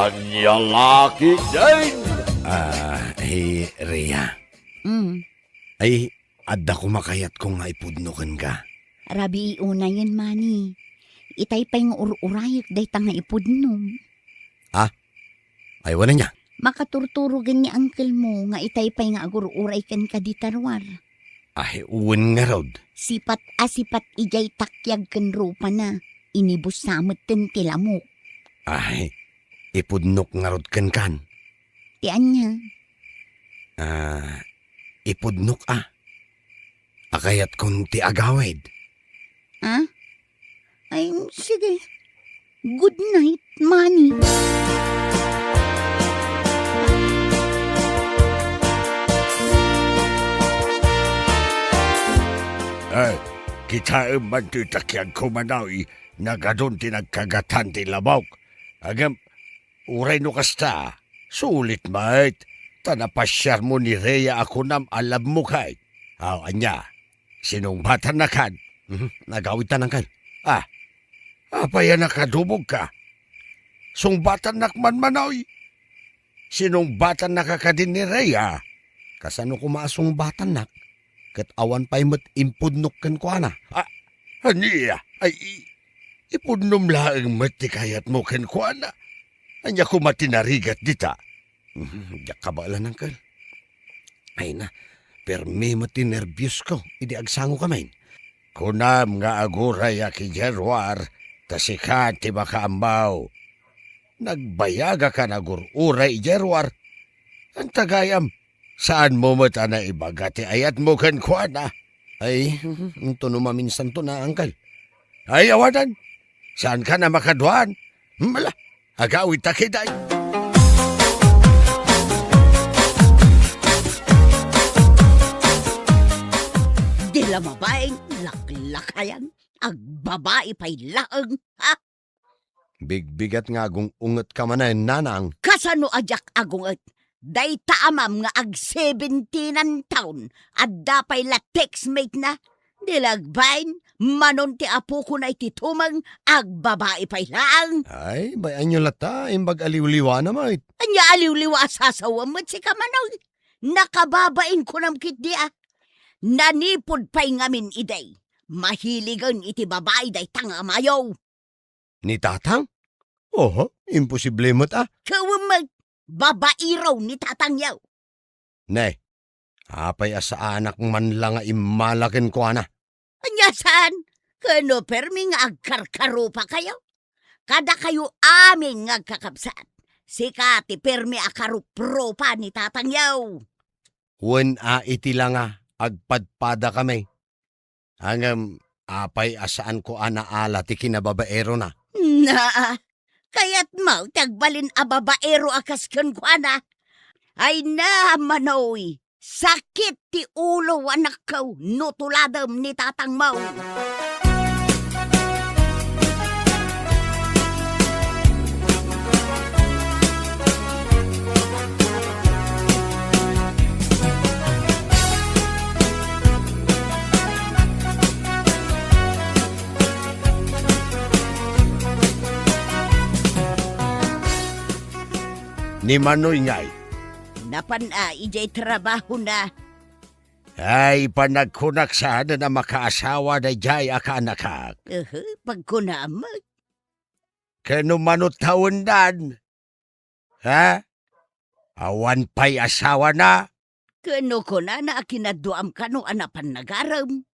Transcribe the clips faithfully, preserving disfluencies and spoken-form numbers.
Ania la ketdin? Ah, hi Rhea. Mm. Ay, adda koma kayatko nga ipudno kenka. Rabii unayen, Manny. Itay pay nga ur-urayek dayta nga ipudnom. Ah? Ay, wen ania? Makaturturogen ni uncle mo nga itay pay nga agur-uray kenka dita ruar. Ay, wen ngarud. Sipat a sipat idiay takiag ken rupana. Inibus sa metten ti lamok. Ay, ipudnok ngarud kenkan. Ti ania? Ah, ipudnok a. A kayatkon ti agawid. Ah? Ay, sige. Good night, Manny. Ay, kitaem man ti takiagko, Manoy, nagadun ti nagkagatan ti lamok. Ngem, uray no kasta, sulit met, ta napasiarmo ni Rhea a kunam a love mo kay. Aw, ania? Sinungbatannakan? Mhm, nagawidtan, uncle. Ah, apay a nakadubogka? Sungbatannak man, Manoy. Sinungbatannaka kadi ni Rhea? Kasano koma a sungbatannak? Ket awan pay met impudnok kenkuana. Ah, ania? Ay, i-, ipudnom laeng met ti kayatmo kenkuana. Ania koma ti narigat dita? Mhm, diak kabaelan, uncle. Ay na, permi met ti nerbiosko idi agsangokami. Kunam nga agurayak idiay ruar, ta sika ti makaammo. Nagbayagakan agur-uray idiay ruar. Anta gayam, saanmo met a naibaga ti ayatmo kenkuana? Ay, mhm, intono maminsanto na, uncle. Ay, awanan. Saankan a makaduan? Mala, agawidta ketdi. Di la mabain, laklakayan, agbabai pay laeng, ha? Bigbigat nga agung-ungetka manen, nanang. Kasano a diak agunget? Dayta amam nga ag-seventeen-an taon, adda pay la textmate na. Di la agbain, manon ti apokona iti tumeng, agbabai pay laeng. Ay, bay-anyo latta, imbag aliwliwana met. Ania aliwliwa a sasawem met sika, Manoy? Nakababain kunam ketdi a. Nanipud pay ngamin idi. Mahiligen iti babai dayta nga amayo. Ni tatang? Oho, imposible met a. Ket wen met, babaero ni tatangyo. Ne, apay a saanak man la nga immala kenkuana? Ania saan? Ket no permi nga agkarkarupakayo? Kadakayo amin nga agkakabsat, sika ti permi a karuprupa ni tatangyo. Wen a iti la nga agpadpadakami. Ngem apay a saanko a naala ti kinababaerona? Naa, kayatmo ti agbalin a babaero a kas kenkuana? Ay na, Manoy, sakit ti ulo, anakko, no tuladem ni tatangmo. Ni Manoy ngay? Napan a idiay trabahona. Ay, panagkunak saanen a makaasawa daydiay a kaanakak. Ehe, pagkunam met. Ket no mano tawendan? Ha? Awan pay asawana? Ket no kunana a kinaduam kano a napan nagarem?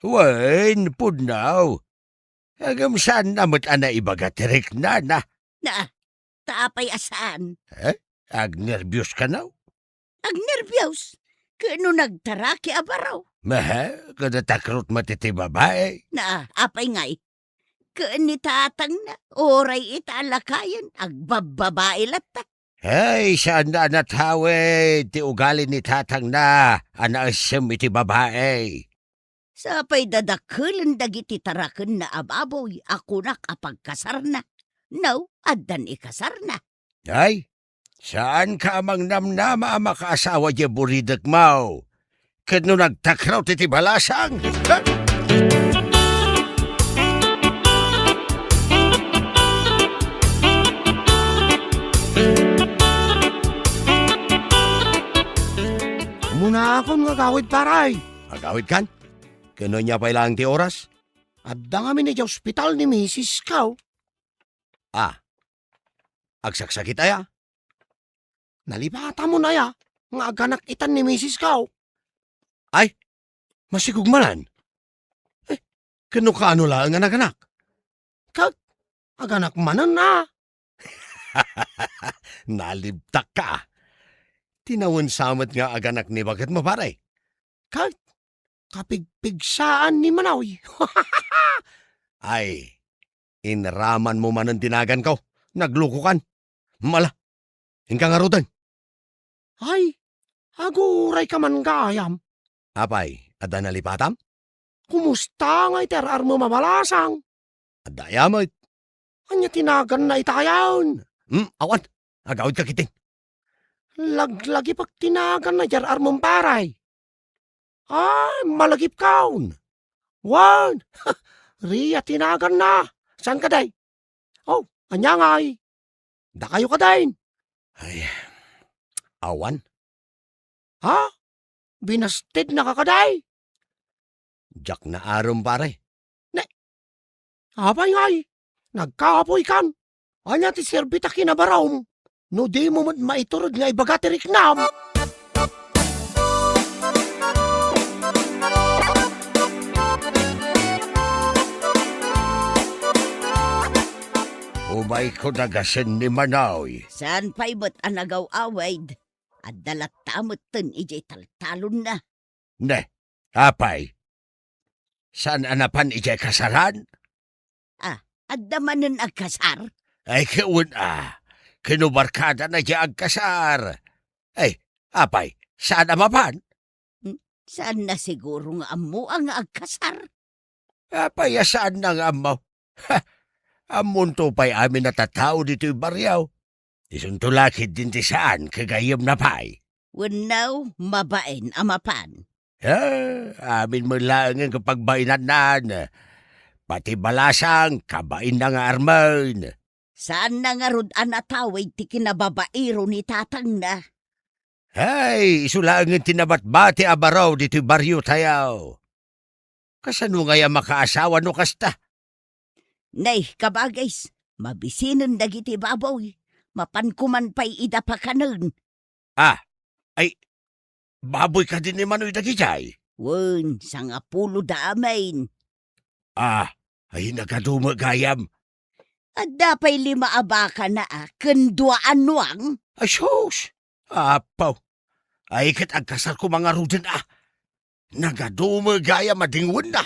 Wen, pudno. Ngem saanna met a naibaga ti riknana. Na, ta apay a saan? Eh? Agnerbios kano? Agnerbios? Ket no nagtaraki a baro? Mehe, kada takrot met iti babai. Na, apay ngay? Ken ni tatangna, uray ita a lakayen, agbabbabai latta. Hey, saanna a natawid ti ugali ni tatangna a naessem iti babai. Sapay dadakkelen dagiti tarakenna a baboy a kunak a pagkasarna. No, addan ikasarna. Ay, saanka a mangnamnama a makaasawa diay buridekmo. Ket no nagtakrot iti balasang, ha? Agawid, pare. Agawidkan? Ken no ania pay laeng ti oras? Adda ngamin idiay ospital ni misisko. Ah, agsaksakit aya? Nalipatamon aya nga aganak itan ni misisko. Ay, masigug manen. Eh, ken no kaano laeng a naganak? Ket aganak manen a. Nalibtakka. Ti nawensa met nga aganak ni baketmo, pare. Ket kapigpigsaan ni Manoy. Ay, inramanmo manen ti naganko. Naglukokan. Mala, inka ngaruden. Ay, agurayka man gayam. Apay, adda nalipatam? Kumusta ngay ti ar-armem a balasang? Adda aya met. Ania ti naganna itayen? Hmm, awan. Agawidka ketdin. Laglagipek ti naganna idiay ar-armem, pare. Ay, malagipkon. Wen, Ria ti naganna. Saan kadi? Oh, ania ngay? Dakayo kadin? Ay, awan. Ha? Binastidnaka kadi? Diak naarum, pare. Ne, apay ngay? Nagkaapuykan? Ania ti serbita kinabarom? No dimo met maiturod nga ibaga ti riknam. Umayko dagasen ni Manoy. Saan pay met a nagaw-awid? Adda latta metten idiay taltalonna. Ne, apay? Saan a napan idiay kasaran? Ah, adda manen agkasar? Ay, ket wen a. Ken no barkadana diay agkasar. Ay, apay, saan a mapan? Hmm, saanna siguro nga ammoa nga agkasar? Apay a saanna nga ammo? Ha! Ammonto pay amin a tattao ditoy barrio. Isunto la ketdin ti saan ket gayyemna pay. Wenno, mabain a mapan. Ah, amin met laengen ket pagbainannan. Pati balasang, kabainna nga armen. Saanna ngarud a natawid ti kinababaero ni tatangna? Hay, isu laengen ti nabatbati a baro ditoy barriotayo. Kasano ngay a makaasawa no kasta? Nay, kabagis, mabisinen dagiti baboy. Mapanko man pay ida pakanen. Ah, ay, baboy kadi ni Manoy dagijay? Wen, sangapulo da amin. Ah, ay, nagadu met gayam. Adda pay lima a bakana, a, ken dua a nuang. Ay, sus! Apo! Ay, ket agkasar koma ngaruden, a. Nagadu met gayam a dingwenna.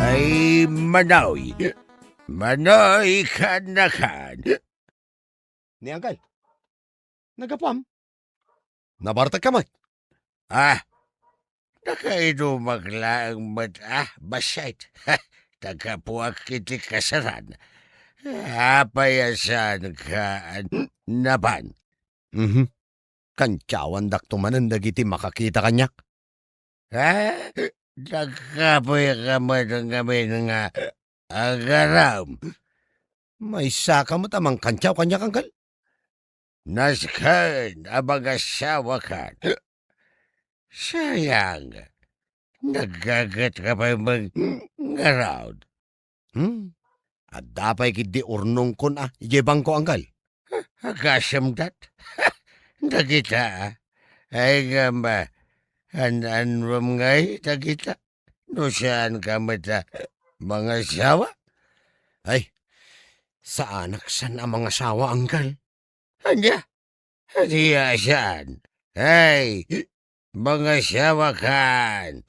Ay, Manoy. Manoy, kaannakan. Ni Angkel. Naggapuam? Nabartekka met. Ah, nakainumak laeng met, a, bassit. Naggapuak iti kasaran. Apay a saanka a napan? Mhm. Kantiawandakto manen dagiti makakita kaniak. Ha? Nagkapoyka met ngamin nga agaram? Maysaka met a mangkantiaw kaniak, Angkel? Nasken a mangasawakan. Sayang, naggagetka pay met ngarud. Hmm? Adda pay ketdi urnongkon a idiay bangko, Angkel. Agasem dat? Dagita, a. Ay ngem, a, an-annuem ngay dagita? No saanka met a mangasawa? Ay, saanak saan a mangasawa, Angkel. Ania? Ania a saan? Ay, mangasawakan.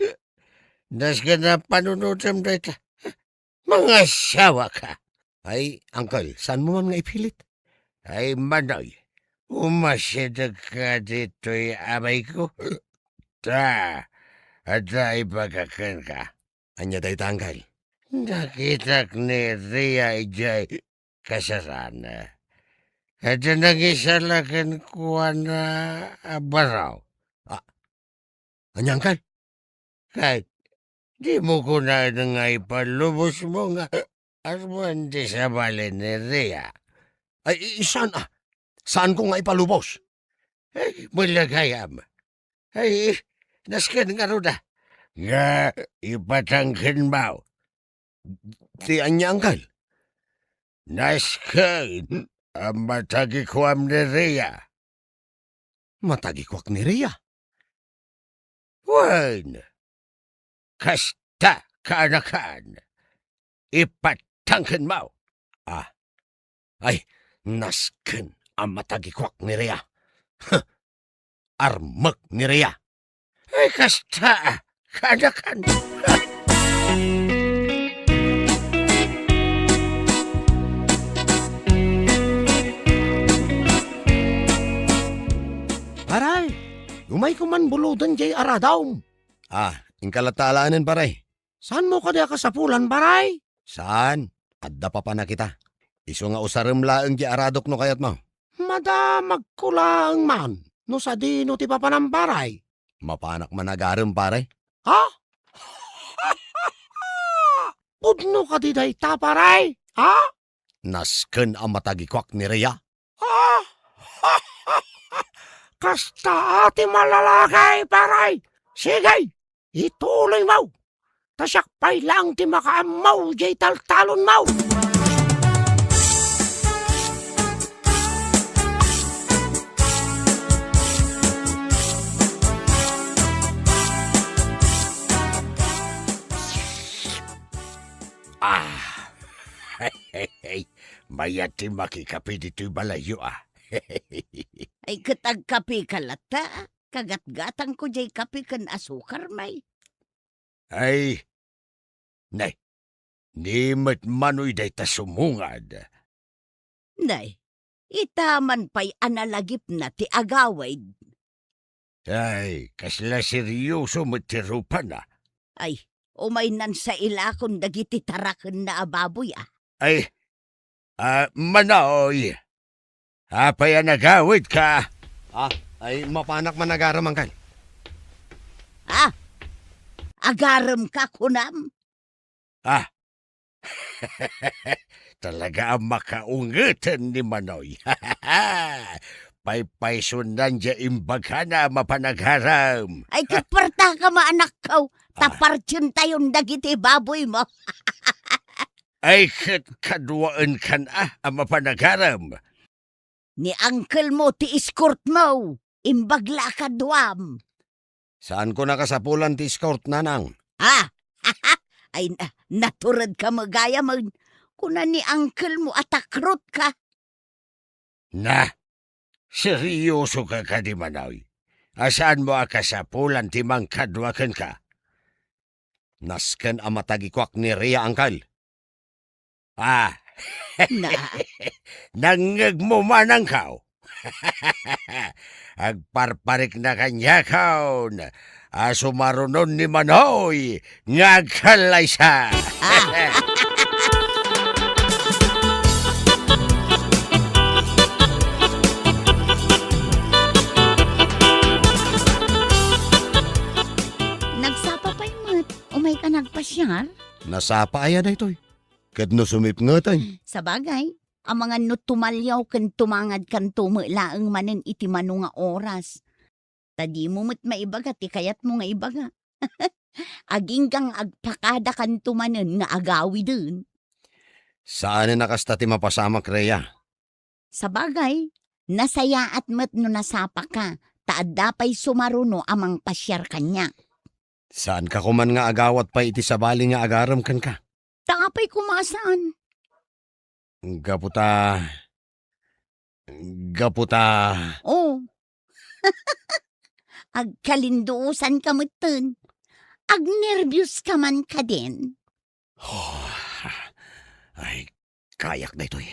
Nasken a panunotem dayta. Mangasawaka. Ay, Angkel, saanmo man nga ipilit? Ay, Manoy, umasidegka ditoy, abayko. Ta, adda ibaga kenka. Ania dayta, Angkel? Nakitak ni Ria idiay kasaran. Adda nangisala kenkuana a baro. A-, ania, Angkel? Ket Dimo kunaen nga ipalubosmo nga aruan ti sabali ni Rhea? Ay, i-, saan, ah? Saanko nga ipalubos? Ay, malagayam. Ay, nasken ngarud, ah. Nga ipatangkenmo. Ti ania, angkel? Nasken a matagikuam ni Rhea. Matagikuak ni Rhea? Wen, kasta, kaanakan. Ipatangkenmo. Ah, ay, nasken a matagikuak ni Rhea. Huh, armek ni Rhea. Ay, kasta, kaanakan. Paray, umayko man buloden jay aradom. Ah, inka latta alaenen, paray. Saanmo kadi a kasapulan, paray? Saan? Adda papan a kita. Isu nga usarem laeng ti aradok no kayatmo. Madamagko laeng man no sadino ti papanam, paray. Mapanak man agarem, paray. Ha? Pudno kadi dayta, paray? Ha? Nasken a matagikuak ni Rhea. Ah! Kasta a ti malalaki, paray! Sige, ituloymo! Ta siak pay laeng ti makaammo jay taltalonmo! Ah! Mayat ti makikape ditoy balayyo, ah. Ay, ket agkapeka latta, ah. Kagatgatangko jay kape ken asukar, may. Ay, nay, ni met manoy dayta sumungad. Nay, ita man pay a nalagipna ti agawid. Ay, kasla seryoso met ti rupana. Ay, umaynan sa ilakon dagiti tarakenna a baboy, ah. Ay, ah, Manoy, apay a nagawidka? Ah, ay, mapanak man agarem, angkel. Ah, agaremka, kunam? Ah, talaga a makaungeten ni Manoy. Paypaysunan diay imbagana a mapan agarem. Ay, ket puartaka, maanakko, ta Ah. partientayon dagiti baboymo. Ay, ket kaduaenkan a, a mapan agarem. Ni angkelmo ti escortmo, imbag la a kaduam. Saanko a kasapulan ti escort, nanang. Ah! Ay, na-, naturedka met gayamen. Kuna ni angkelmo a takrotka. Na, seryosoka kadi, Manoy? A saanmo a kasapulan ti mangkadua kenka? Nasken a matagikuak ni Rhea, angkel. Ah. Na. Nangngegmo man, angkel? Agparparikna kaniakon a sumarunon ni Manoy nga agkallaysa. Ah. Nagsapa pay met, umayka nagpasiar? Nasapa aya daytoy? Ket no sumipngeten? Sabagay, amangan no tumaliaw ken tumangadkanto met laeng manen iti mano nga oras. Ta dimo met maibaga ti kayatmo nga ibaga. Agingga nga agpakadakanto manen nga agawiden. Saanen a kasta ti mapasamak, Rhea. Sabagay, nasayaat met no nasapaka, ta adda pay sumaruno a mangpasiar kaniak. Saanka koman nga agawat pay iti sabali nga agarem kenka? Ta apay koma a saan? Gapu ta, gapu ta. Oh. Agkalinduosanka metten. Agnerbios ka man kadin. Oh, ay, kayak daytoy.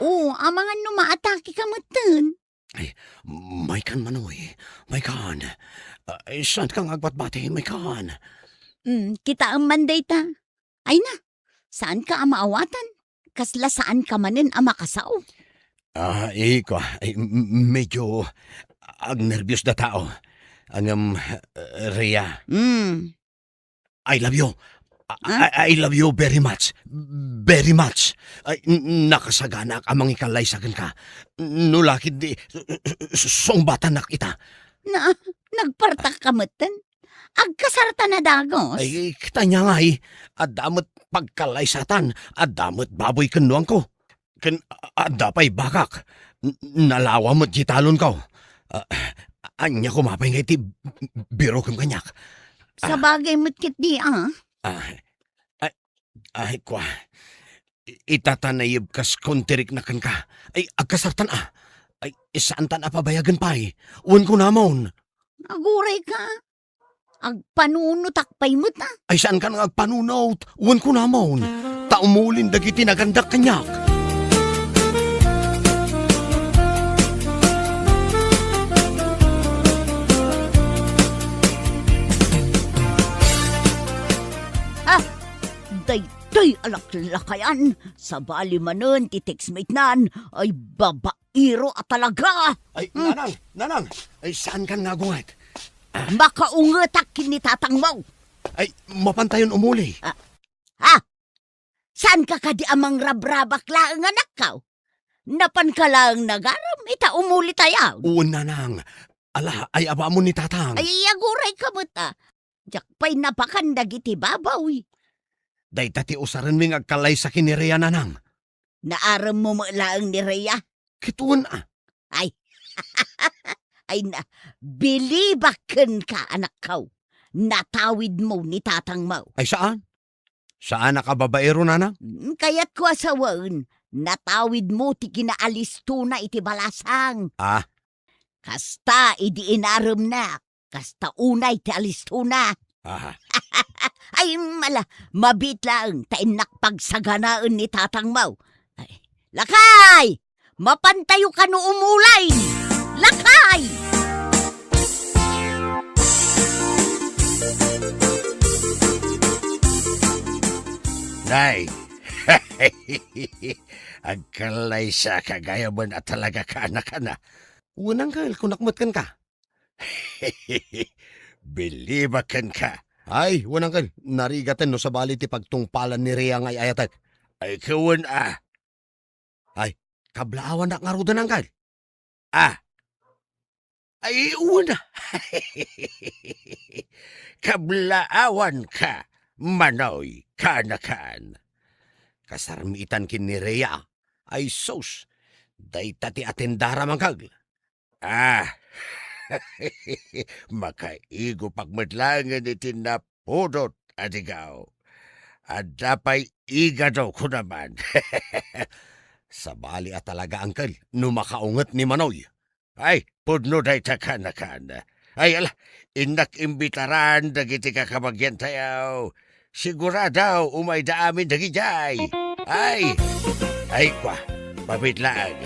Oh, amangan no maatakeka metten. Ay, maykan, Manoy. Maykan. Ay, saanka nga agbatbati? Maykan. Mm, kitaem man dayta. Ay na, saanka a maawatan? Kasla saanka manen a makasao? Ah, iko, ay, m-, m-, medyo agnerbios da tao. Ngem, eh, Rhea. Mm. I love you. I, Ah? I, I love you very much. Very much. Ay, n-, nakasaganaak a mangikallaysa kenka. No la ketdi, s-, s-, sungbatanak ita. Na, nagpartak ka metten? Agkasarta na dagos? Ay, kita niya nga, eh. Adda met pagkallaysatan, adda met baboy ken nuangko. Ken a-, adda pay bakak. N-, nalawa met ti talonko. Ah, ania koma pay nga iti birokem kaniak? Ah. Sabagay met ketdi, ah. Ah, ay, ay, kua. I-, ita ta nayeb kas kontirikna kenka. Ay, agkasartan, ah. Ay, saantan a pabayagen pay. Wen kunamon. Aguray ka. Agpanunotak pay met, ah. Ay, saankan nga agpanunot? Wen kunamon. Ta umulin dagiti nagandak kaniak. Ah, daytoy a laklakayan, sabali manen ti textmate nan, ay baba-, iro a talaga. Ay, Hmm. Nanang, Nanang, ay, saankan nga agunget? Ah. Makaungetak ken ni tatangmo. Ay, mapantayon umuli. Ah, ah, saanka kadi a mangrabrabak laeng, anakko? Napanka laeng nagarem, ita umulitayo. Wen, Nanang. Ala, ay, abaam ni tatang. Ay, aguray ka met, ah. Diak pay napakan dagiti baboy. Dayta ti usarenmi nga agkallaysa ken ni Rhea, Nanang. Naaremmo met laeng ni Rhea? Ket wen, ah. Ay. Ay na, bilibak kenka, anakko. Natawidmo ni tatangmo. Ay, saan? Saanak a babaero, Nanang? Mm, kayatko a sawen, natawidmo ti kinaalisto na iti balasang. Ah. Kasta idi inaremnak, kasta unay ti alisto na. Aha. Ay, mala, mabiit laeng ta innak pagsaganaen ni tatangmo. Ay, lakay! Mapantayo kano umulay! Lakay! Nay! Agkallaysaka gayamen a talaga, kaanakana. Wen, angkel, kunak met kenka. Bilibak kenka. Ay, wen, angkel, narigaten no sabali ti pagtungpalan ni Rhea nga ay-ayatek. Ay, ket wen, ah. Ay, kablaawannak ngaruden, angkel. Ah. Ay, wen, ah. Kablaawanka, Manoy, kaanakan. Kasarmiitan ken ni Rhea. Ay, sus. Dayta ti atendaram, angkel. Ah, makaigopak met laengen iti napudot a digaw. Adda pay igado, kunaman. Sabali a talaga, angkel, no makaunget ni Manoy. Ay, pudno dayta, kaanakan. Ay, ala, innak imbitaran dagiti kakabagiantayo. Sigurado, umayda amin dagidiay. Ay! Ay, kua, mabiit laeng.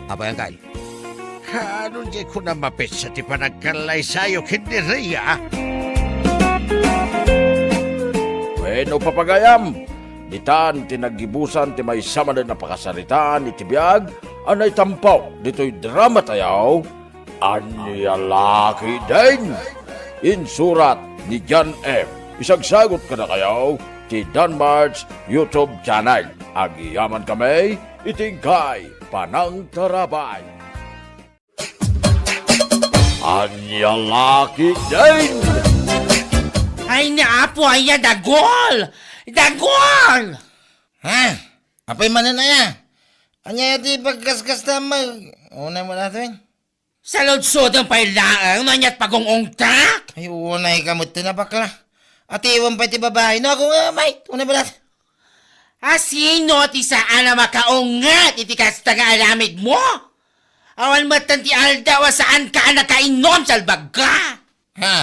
Apay, angkel? Kaano diay kuna mapetsa ti panagkallaysayo ken ni Rhea? Wenno, papagayam, ditan ti naggibusan ti maysa manen a pakasaritaan iti biag a naitampo ditoy dramatayo. Ania la ketdin? Insurat ni John M. Isagsagut kadakayo ti Danmart's YouTube channel. Agyaman kami iti inkay panangtarabay. Ania la ketdin? Ay, ni Apo, aya, dagol! Dagol! Ha? Apay manen aya? Ania ti pagkaskas ta mag-, unay mo natin? Saludsodem pay laeng no ania't pagung-ungtak? Ay, unay ka met ti nabakla. Atiwem pay ti babai. No, ako nga, mate. Unay balat. A, sino ti saan a makaunget iti kasta nga aramidmo? Awan metten ti aldaw a saanka a nakainnom, salbagka. Ha?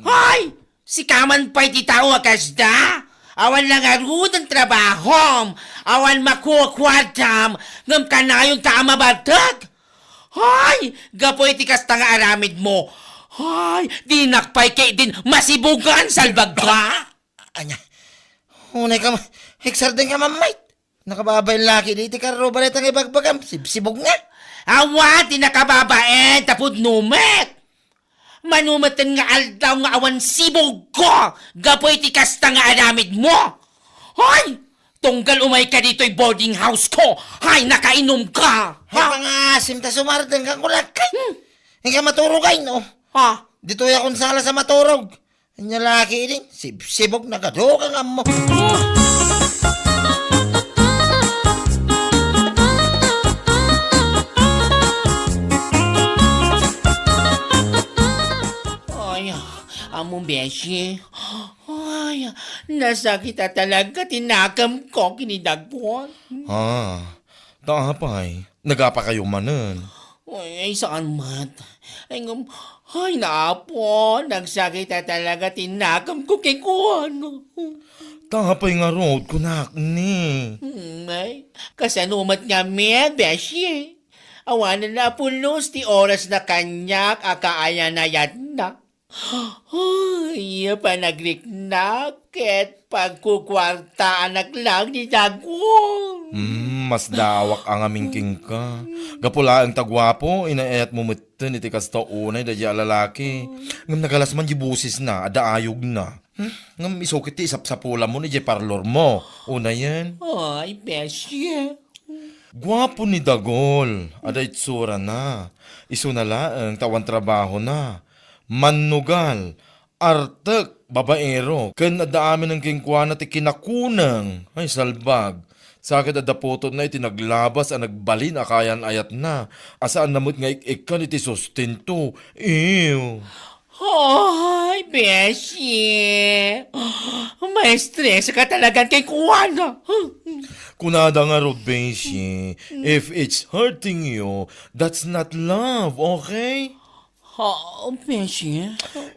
Hoy! Sika man pay ti tao a kasda? Awan la ngaruden trabahom, awan makukuartam, ngem kanayonka a mabartek? Hoy! Gapu iti kasta nga aramidmo, hoy! Dinak pay ketdin masibugan, salbagka! Ania? Unay ka ma-, eksarden ka, mammate. Nakababain la ketdi iti karruba dayta nga ibagbagam. Sibsibog nga. Awan ti nakababain, ta pudno met. Mano metten nga aldaw nga awan sibugko gapu iti kasta nga aramidmo? Hoy! Tunggal umayka ditoy boarding house ko! Hay, nakainumka! Hay, ha? Pangaasim ta sumardeng ka, kulak kay. Hmm. Ika maturog ay, no? Ha? Ditoy akong sala sa maturog. Anya laki ini, sibsibog na kaduka nga mo. Ay, amo, beshi. Ay, nasakit a talaga ti nakemko ken ni Dagwan. Ah, ta apay, nagapakayo manen? Ay, ay, saan met? Ay, ngem, ay, naapo, nagsakit a talaga ti nakemko kenkuana. Ta apay ngarud, kunak ni? Hmm, ay, kasano met ngamin, beshi? Awanen a pulos ti oras na kaniak a kaayan-ayatna. Ay, panagriknak ket pagkukuartaanak lang ni Dagwan. Hmm, masdaawak a ngamin kenka. Gapu laeng ta guapo, inay-ayatmo metten iti kasta unay daydiay a lalaki. Ngem nagalas man di bosesna, adda ayogna. Hmm, ngem isu ket ti isapsapulamon idiay parlormo. Unayen. Ay, beshi. Guapo ni Dagol, adda itsurana. Isuna laeng ta awan trabahona. Mannugal, artek, babaero, ken adda aminen kenkuana ti kinakuneng. Ay, salbag. Sa ket adda putotna iti naglabas a nagbalin a kaayan-ayatna, a saanna met nga ik-ikkan iti sustento. Ew. Ay, beshi. Maestresak a talaga kenkuana. Kunada ngarud, beshi, if it's hurting you, that's not love, okay? Ha, beshi?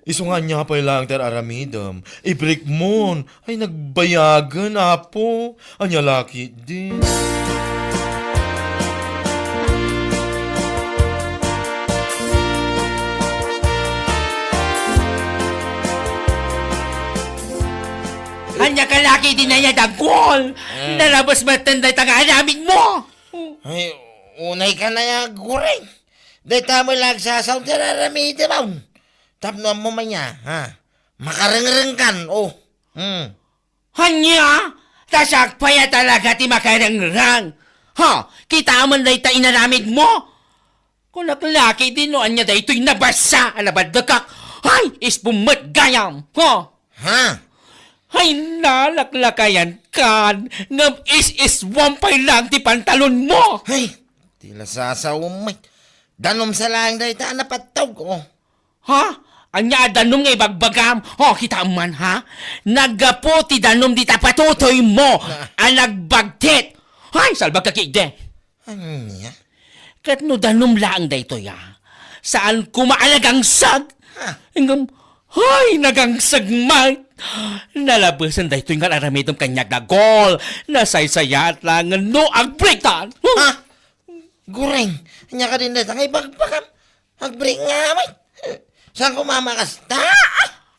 Isu nga ania pay laeng ti ar-aramidem. Ibreak mon. Ay, nagbayagen, Apo. Ania la ketdi? Ania ka la ketdi, Dagol? Hmm. Nalabas met dayta nga aramidmo. Ay, unay ka na ya, Guring. Dayta met la agsasaon ti ar-aramidem. Tapno ammo man ya, ha? Makarengrengkan, oh. Hmm. Ania? Ta siak pay a talaga ti makarengreng. Ha? Kitaem dayta inaramidmo? Kunak la ketdi no ania daytoy nabasa a nabaddekak. Hay, ispum met gayam. Ha? Ha? Hay, nalaklakayan kan, ngem is-iswam pay lang ti pantalonmo. Hay, ti la sasaom met. Danum sa laeng dayta a napattog, oh. Ha? Ania a danum nga ibagbagam? Oh, kitaem man, ha? Naggapu ti danum dita patutoymo a nagbagtit. Hay, salbag ka ketdi. Ania? Ket no danum laeng daytoy, a, saan koma a nagangsag. Ha? Ngem, hay, nagangsag met. Nalabesen daytoy nga ar-aramidem kaniak, Dagol. Nasaysayaat laengen no agbreaktan. Ha? Guring, ania kadin dayta nga ibagbagam? Agbreak nga met. Saan koma a makasta?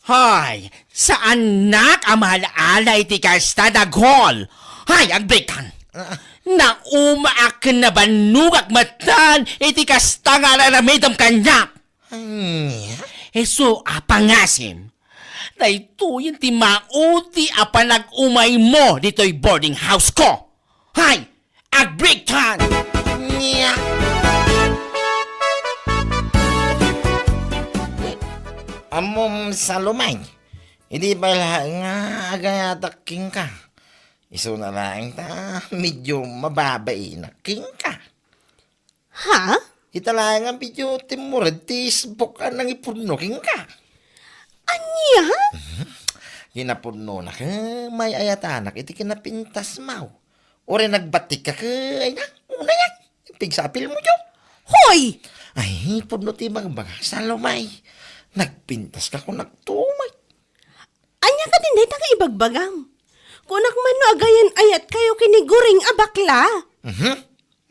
Hay, saannak a maala-ala iti kasta, Dagol. Hay, agbreaktan. Ah. Naumaak ken nabannogak metten iti kasta nga ar-aramidem kaniak. Ania? Isu a pangasim. Daytoyen ti maudi a panag-umaymo ditoy boarding house ko. Hay! Agbreaktan! Nia? Ammom, Salome, idi pay la nga agayatak kenka, isuna laeng ta medio mababainak kenka. Ha? Ita laeng a medio timmured ti isbok a nangipudno kenka. Ania? Mhm. Kinapudnonak, eh, may-ayatanak iti kinapintasmo. Uray nagbattikka ket, ay na, una yan. Pigsapilmo, Diyo. Hoy! Ay, pudno ti ibagbagak, Salome. Nagpintaska kunak tumay. Ania kadin dayta nga ibagbagam? Kunak man no agayan-ayatkayo ken ni Guring a bakla. Mhm.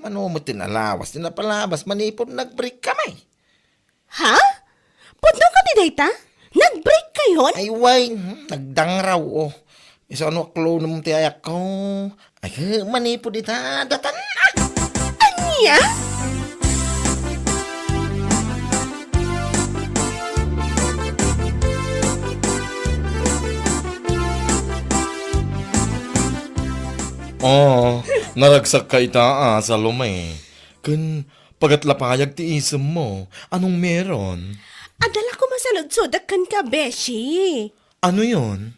Mano met ti nalawas ti napalabas manipud nagbreak kami. Ha? Pudno kadi dayta? Nagbreak kayon? Ay, way, hmm, nagdangraw, oh. Isu a no aklonem ti ayakko. Ay, manipud ita, datan, ah! Ania? Oh, naragsak ka ita a, Salome. Ken pagatla pay ti isemmo. Anong meron? Adda la koma saludsodek kenka, beshi. Ano yon?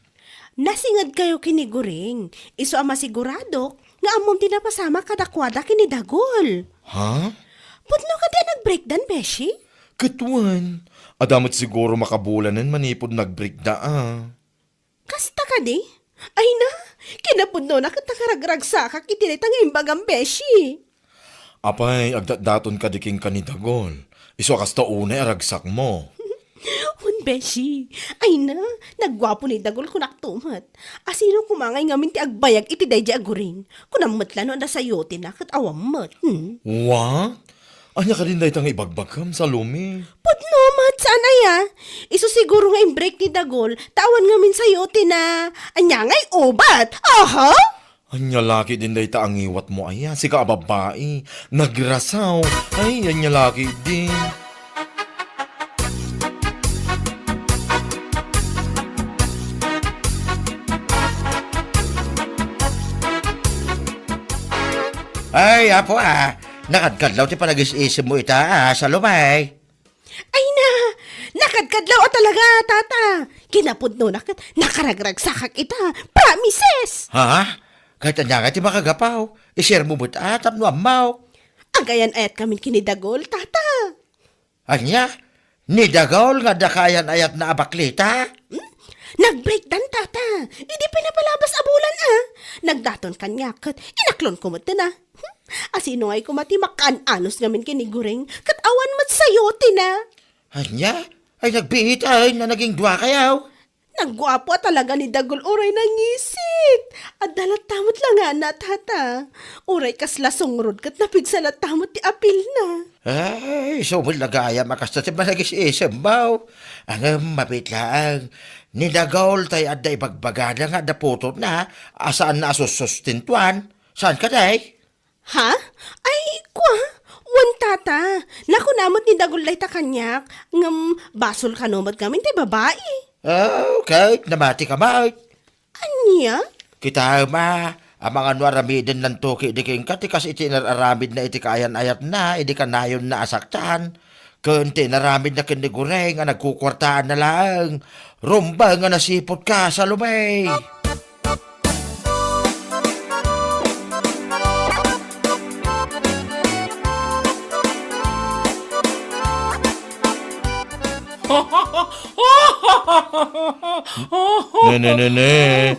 Nasinged kayo ken ni Guring. Isu a masiguradok nga ammom ti napasamak kadakuada ken ni Dagul. Ha? Pudno kadi a nagbreakdan, beshi? Ket wen, adda met siguro makabulanen manipud nagbreakda a. Kasta kadi? Ay na, kinapudnona ket nakaragragsakak iti dayta nga imbagam, beshi. Apay, agdatdaton kadi kenka ni Dagul. Isu a kasta unay a ragsakmo. Wen, beshi. Ay na, nagguapo ni Dagul, kunakto met. Asino koma ngay ngamin ti agbayag iti daydiay a Guring? Kunam met la no adda sayotina ket awan met. Hmm? Wa? Ania kadin dayta nga ibagbagam, Salome? Pudno met, saan aya? Isu siguro nga imbreak ni Dagul, ta awan ngamin sayotina. Ania ngay ubat? Aha! Ania la ketdin dayta a ngiwatmo aya, sika a babbai, nagrasaw. Ay, ania la ketdin. Ay, apo, ah. Nakadkadlaw ti panagis-isemmo ita, ah, Salome. Ay na, nakadkadlaw a talaga, tata. Kinapudnona ket nakaragragsakak ita. Promises! Ha? Ket ania nga ti makagapaw? I-share mo met a tapno ammok. Agayan-ayat ngamin ken ni Dagul, tata. Ania? Ni Dagul nga adda kaayan-ayatna a baklita? Hmm? Nagbreakdan, tata. Idi pinapalabas a bulan, a. Nagdaton kaniak ket inaklonko met dina. Hmm? Asino ngay koma ti makaan-anos ngamin ken ni Guring ket awan met sayotina? Ania? Ay, nagbiit ay na naging dua kayo. Nagguapo a talaga ni Dagul uray nangisit. Adda latta met la nga na, tata. Uray kasla sungrod ket napigsa latta met ti apilna. Ay, isu met la gayam a kasta ti managis-isemmo. Ngem mabiit laeng. Ni Dagul tay adda ibagbagana nga adda putotna a saanna a sussustentuan. Saan kadi? Ha? Ay, kua? Wen, tata. Nakuna met ni Dagul dayta kaniak, ngem basol kano met ngamin ti babai. Ah, okay. Namati ka met. Ania? Kitaem a, amangan no aramidennanto ketdi kenka ti kas iti inar-aramidna iti kaayan-ayatna idi kanayonna a saktan. Ken ti inaramidna ken ni Guring a nagkukuartaanna laeng. Rumbeng a nasiputka, Salome! Ne, ne, ne, ne.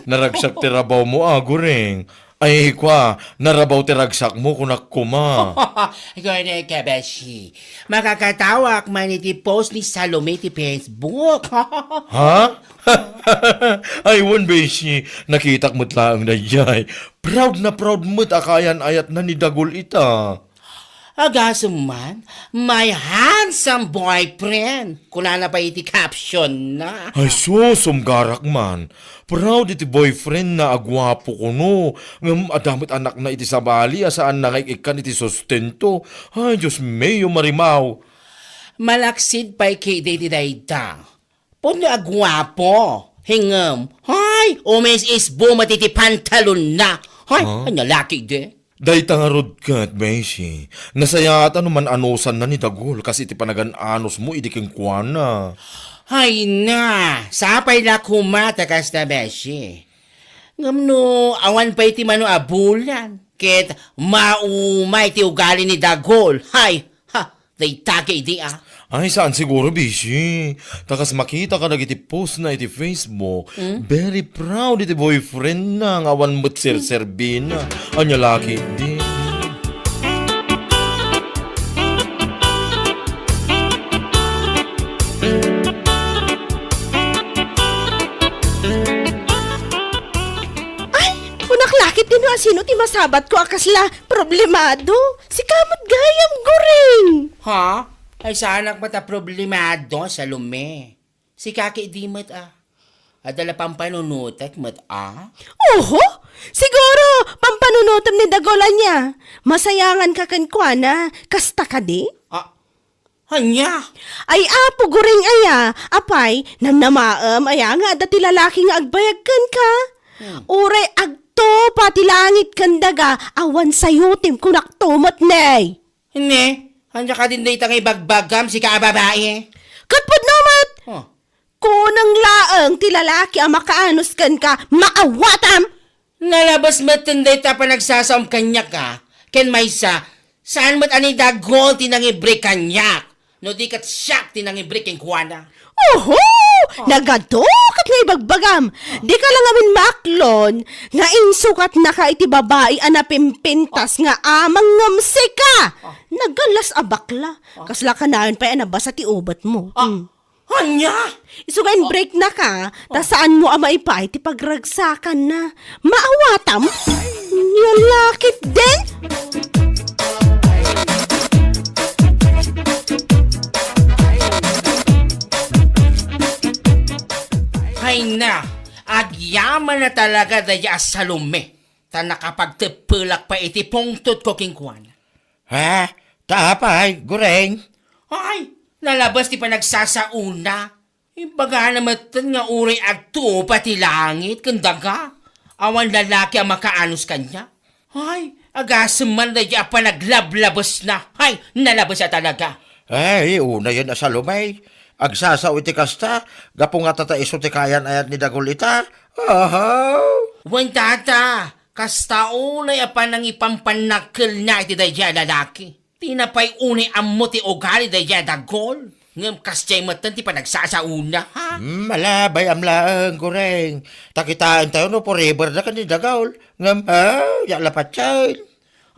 Naragsak ti rabawmo, a, Guring. Ay, kua, narabaw ti ragsakmo, kunak koma. Gone ka, beshi. Makakatawak man iti post ni Salome ti Facebook. Ha? Ay, wen, beshi. Nakitak met laeng daydiay. Proud na proud met a kaayan-ayatna ni Dagul ita. Agasem man, "My handsome boyfriend," kunana pay iti caption na. Ay sus, sumgarak man. Proud iti boyfriend na a guapo kuno. Ngem adda met anakna iti sabali a saan na nga ik-ikkan iti sustento. Ay, Dios mio, Marimaw. Malaksid pay ketdi iti dayta. Pudno a guapo. Ngem, hay, umis-isbo met iti pantalonna. Hay, Huh? Ania la ketdi? Dayta ngarud ket, beshi, nasayaat a no man-anosanna ni Dagul kas iti panagan-anosmo idi kenkuana. Hay na, sapay la koma ta kasta, beshi. Ngem no awan pay ti mano a bulan, ket maumay ti ugali ni Dagul. Hay, ha, Dayta ketdi, a. Ay, saan siguro, beshi. Ta kas makita kadagiti post na iti Facebook, Hmm? Very proud iti boyfriend na nga awan met serserbina. Ania la ketdi. Ay, kunak la ketdi no asino ti masabatko a kasla problemado. Sika met gayam, Guring. Ha? Ay, saanak met a problemado, Salome. Sika ketdi met, a. Adda la pampanunotek met, a. Oho! Siguro, pampanunotem ni Dagul ania. Masayangan ka kenkuana. Kasta kadi? A, ania? Ay, Apo Guring aya. Apay, namnamaem aya nga adda ti lalaki nga agbayag kenka? Hmm. Uray ag- Tupa ti langit ken daga, awan sayo ti kunakto met, ne. Ne, ania kadin dayta nga ibagbagam, sika a babai? Ket pudno met! Oh. Kunang laeng ti lalaki a makaanus kenka, maawatam! Nalabas met dayta panagsasaom kaniak, a. Ken maysa, saan met a ni Dagol ti nangibrik kaniak, no di ket siak ti nangibrik kenkuana. Oho! Oh. Nagadu ket nga ibagbagam. Oh. Di ka la ngamin maaklon nga insukatnaka iti babai a napimpintas nga amang ngem sika. Oh. Nagalas a bakla. Oh. Kasla kanayon pay a nabasa ti ubetmo. Ah. Hmm. Ania? Isu nga in-breaknaka, ta saanmo a maipaay ti pagragsakanna. Maawatam? Nia lakit den? Ay na, agyaman na talaga daydi a Salome, ta nakapagteppelak pay iti pungtotko kenkuana. Ha? Ta apay, Goreng? Ay, nalabas ti panagsasaona. Imbagana metten nga uray agtupa ti langit ken daga, awan lalaki a makaanus kaniak. Ay, agasem man daydi a panaglablabuesna. Ay, nalabas a talaga. Ay, unayen a Salome. Agsasao iti kasta, gapu nga tata isu ti kayan-ayat ni Dagol ita. Aha. Wen, tata, kasta unay a panangipampannakkelna iti daydi a lalaki. Ti napay unay ammo ti ugali daydi a Dagol, ngem kasdiay metten ti panagsasaona, ha? Hmm, ala, bay-am laeng, Goreng. Ta kitaentayo no forever da ken ni Dagol. Ngem, ha, diak la patien.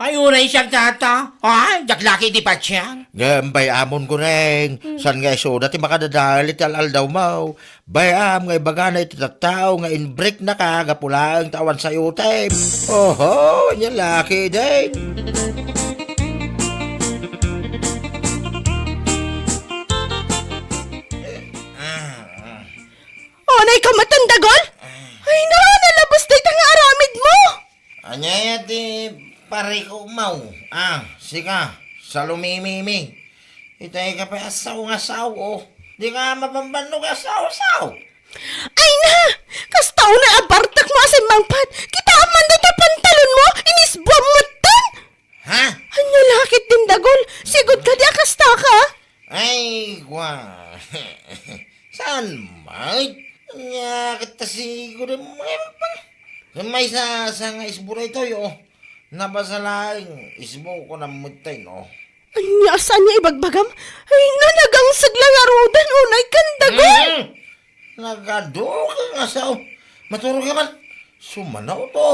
Ay, uray siak, tata. Ay, diak la ketdi patien. Ngem bay-amon, Goreng. Hmm. Saan nga isuda ti makadadael iti al-aldawmo? Bay-am nga ibagana iti tattao nga in-breaknaka gapu laeng ta awan sayotem. Oho, nia lakit den. Unay ka metten, Dagol? Ay, na, nalabas dayta nga aramidmo. Ania ti parikukmo? Ah, sika, Salomememe. Itay ka pay a sao nga sao, oh. Di ka mabambannog a sao-sao. Ay na! Kasta unay a bartekmo a simmangpet. Kitaem man dayta pantalonmo, inisbuam metten! Ha? Ania lakit den, Dagol? Sigud kadi a kastaka? Ay, kwa. Saan met? Ania ket ta sigud a maysa, saan nga isbu daytoy, oh. Nabasa laeng, isbu ko nammet tay, no? Ania, saan nga ibagbagam? Ay, na, nagangseg la ngaruden, unay ken, Dagol! Mm. Nagadu ka nga sao. Maturog ka man. Sumanaw to.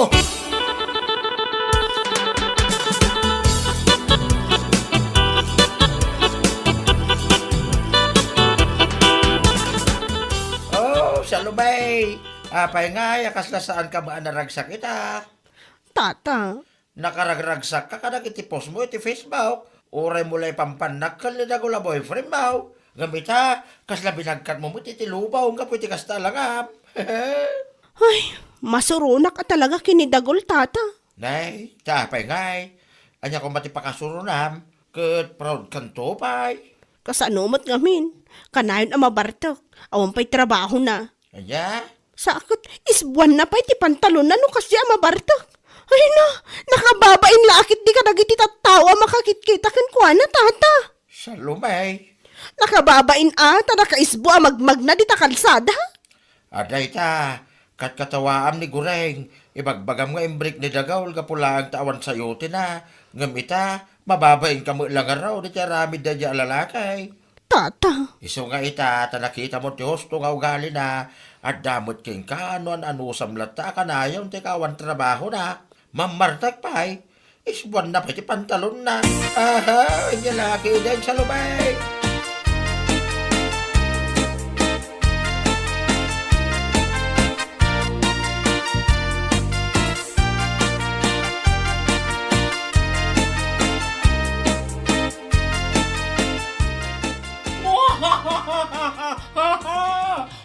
Oh, Salome. Apay ngay a kasla saan ka met a naragsak ita? Tata. Nakaragragsakka kadagiti postmo iti Facebook. Uraymo la ipampannakkel ni Dagol a boyfriendmo. Ngem ita, kasla binagkatmo met iti lubong gapu iti kasta a langam. Ay, masuronak a talaga ken ni Dagol, tata. Nay, ta apay ngay? Ania koma ti pakasuronam? Ket proud kanto pay? Kasano met ngamin? Kanayon a mabartek. Awan pay trabahona. Ania? Sa ket, isbuanna pay ti pantalonna no kasdi a mabartek. Ay na, nakababain la a ketdi kadagiti tattao a makakitkita kenkuana, tata. Salome. Nakababain a, ta nakaisbu a magmagna dita kalsada. Adda ita, katkatawaam ni Goreng, ibagbagam nga imbrik ni Dagol gapu laeng ta awan sayotenna, ngem ita, mababain ka met la ngarud iti aramid daydi a lalaki. Tata. Isu nga ita, ta nakitamon ti husto nga ugalina, adda met kenka no an-anusam latta a kanayon ti kaawan trabahona. Mammartek pay, isbuanna pay ti pantalonna. Aha, ania lakit den, Salome.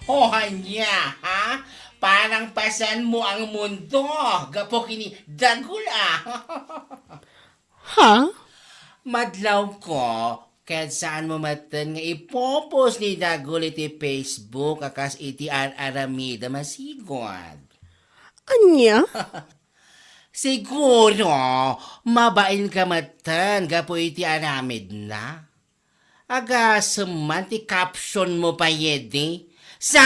O ania, ha? Parang pasanmo ang mundo, gapu ken ni Dagol, a. Ha? Madlawko, ket saanmo metten nga ipo-post ni Dagol iti Facebook a kas iti ar-aramidem a sigud. Ania? Siguro, mabain ka metten gapu iti aramidna. Agasem man ti caption mo pay idi. Sa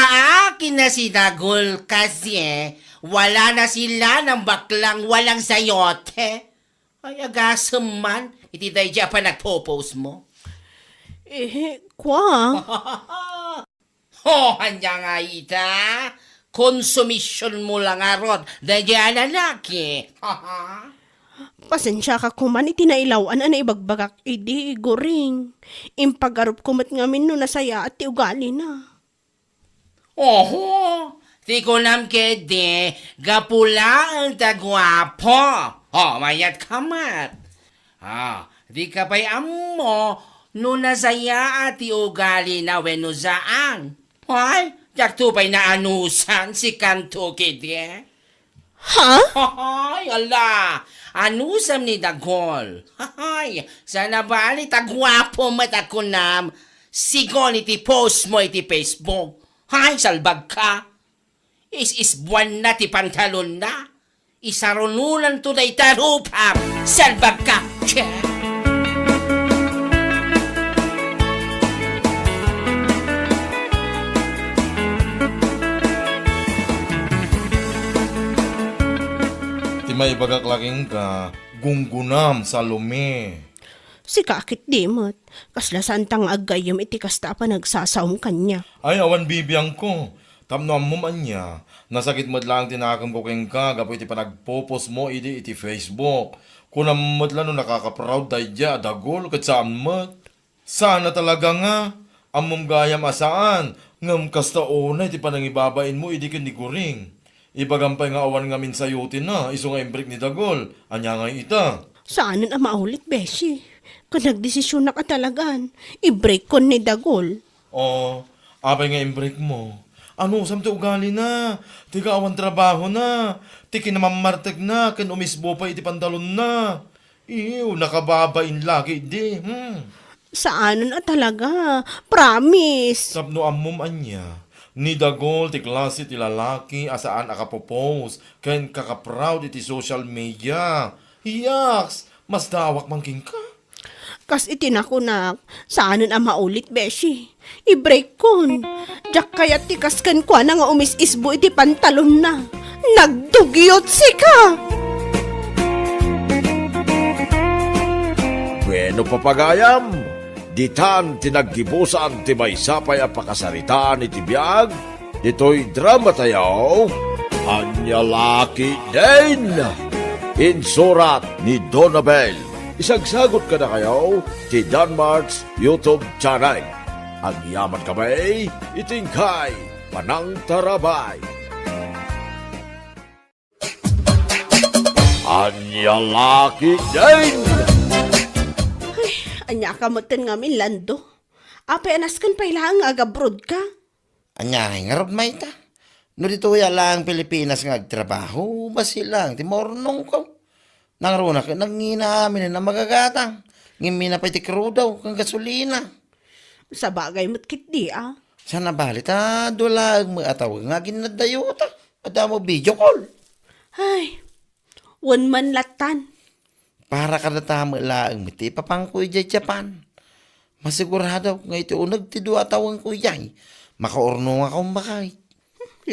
akin na si Dagul kasi, wala na sila ng baklang walang sayote. Ay, agasem man iti daydi a panagpo-post mo. Eh, kwa? Ho, ania nga ita? Konsumision mo la ngarud daydi a lalaki. Pasensiaka koman iti nailaw-an a naibagbagak idi, Guring. Impagarupko met ngamin no nasayaat ti ugalina. Oho, ti kunam ketdi, gapu laeng ta guapo. O, mayat ka met. Ah, di ka pay ammo no nasayaat ti ugalina wenno saan. Ay, diakto pay naanusan si kanto ketdi. Ha? Ay, ala, anusam ni Dagol. Ay, sana bali ta guapo met a kunam, sigun iti post mo iti Facebook. Ay, salbag ka. Is-isbuanna ti pantalonna. Isarunonanto dayta rupam. Salbag ka. Che! Ti maibagak la kenka, gunggonam, Salome. Sika ketdi met, kasla saanta nga aggayyem iti kasta a panagsasaom kaniak. Ay, awan bibiangko. Tapno ammom ania, nasakit met laeng ti nakemko kenka gapu iti panagpo-post mo idi iti Facebook. Kunam met la no nakaka-proud daydiay a Dagol ket saan met. Saan a talaga nga, ammom gayam a saan, ngem kasta unay ti panangibabain mo idi ken ni Guring. Ibagam pay nga awan ngamin sayotenna, isu nga imbreak ni Dagol. Ania ngay ita? Saanen a maulit, beshi. Ket nagdesisionak a talagan, ibreakkon ni Dagol. O, apay nga imbreak mo? Anusam ti ugalina? Ti awan trabahona, ti kinamammartekna ken umisbo pay iti pantalonna. Iw, nakababain la ketdi, hmm. Saanen a talaga, promise. Tapno ammom ania, ni Dagol ti klase ti lalaki a saan a kapo-post ken kaka-proud iti social media. Yaks, masdaawak man kenka. Kas iti nakunak, saanen a maulit, beshi. Ibreakkon. Diak kayat ti kas kenkuana nga umis-isbo iti pantalonna. Nagdugyot sika! Bueno, papagayam, ditan ti naggibusan ti maysa pay a pakasaritaan iti biag ditoy dramatayo, Ania La Ketdin! Insurat ni Donabel. Isagsagut kadakayo ti Danmart's YouTube channel. Agyaman kami iti inkay panangtarabay. Ania La Ketdin! Ay, ania ka metten ngamin, Lando? Apay a nasken pay laeng nga agabroad ka? Ania ngay ngarud, mayta? No ditoy a laeng Pilipinas nga agtrabaho, bassit laeng ti maurnongko. Nangruna ket nangina aminen a magagatang. Ngem mina pay ti krudo ken gasolina. Sabagay met ketdi a. Saan a bali ta dua laeng met a tawen nga aginnadayota. Adda mo video call. Ay, wen man lattan. Para kadata met laeng met ti ipapanko idiay Japan. Masigurado nga iti uneg ti dua a tawenko idiay, makaurnongakon baket.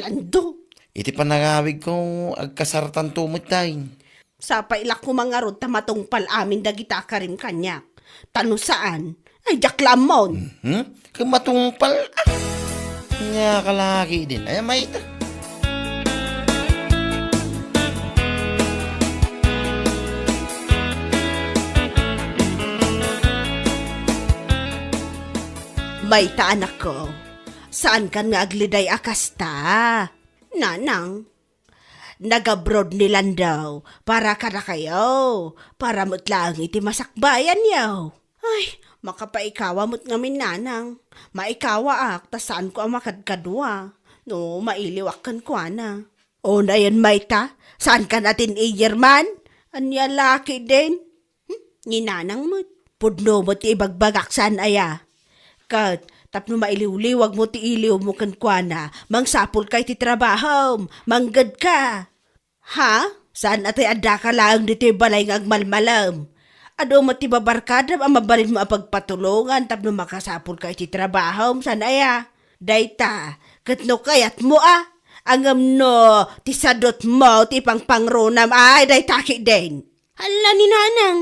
Lando. Iti panangawigko, agkasartanto met tayen. Sapay la koma ngarud ta matungpal amin dagita a karim kaniak. Ta no saan, ay diak la ammon. Mhm. Ket matungpal, ah. Ania ka La Ketdin, ay mayta. Mayta, anakko, saankan nga agliday a kasta. Nanang, nagabroad ni Lando para kadakayo, para met laeng iti masakbayanyo. Ay, makapaikawa met ngamin, nanang. Maikawaak ta saanko a makadkadua no mailiwak kenkuana. Unayen mayta, saankan a teenager man? Ania La Ketdin? Hmm, ni nanang met. Pudno met ti ibagbagak saan aya. Ket tapno mailiwliwag mo ti iliw mo kenkuana, mangsapul ka iti trabahom, mangged ka. Ha? Saan a tay addaka laeng ditoy balay nga agmalmalem. Adu met ti babarkadam a mabalinmo a pagpatulongan tapno makasapulka iti trabahom, saan aya? Dayta, ket no kayatmo a, ngem no ti sadutmo ti pangpangronam, ay, dayta ketdin. Hala ni Nanang,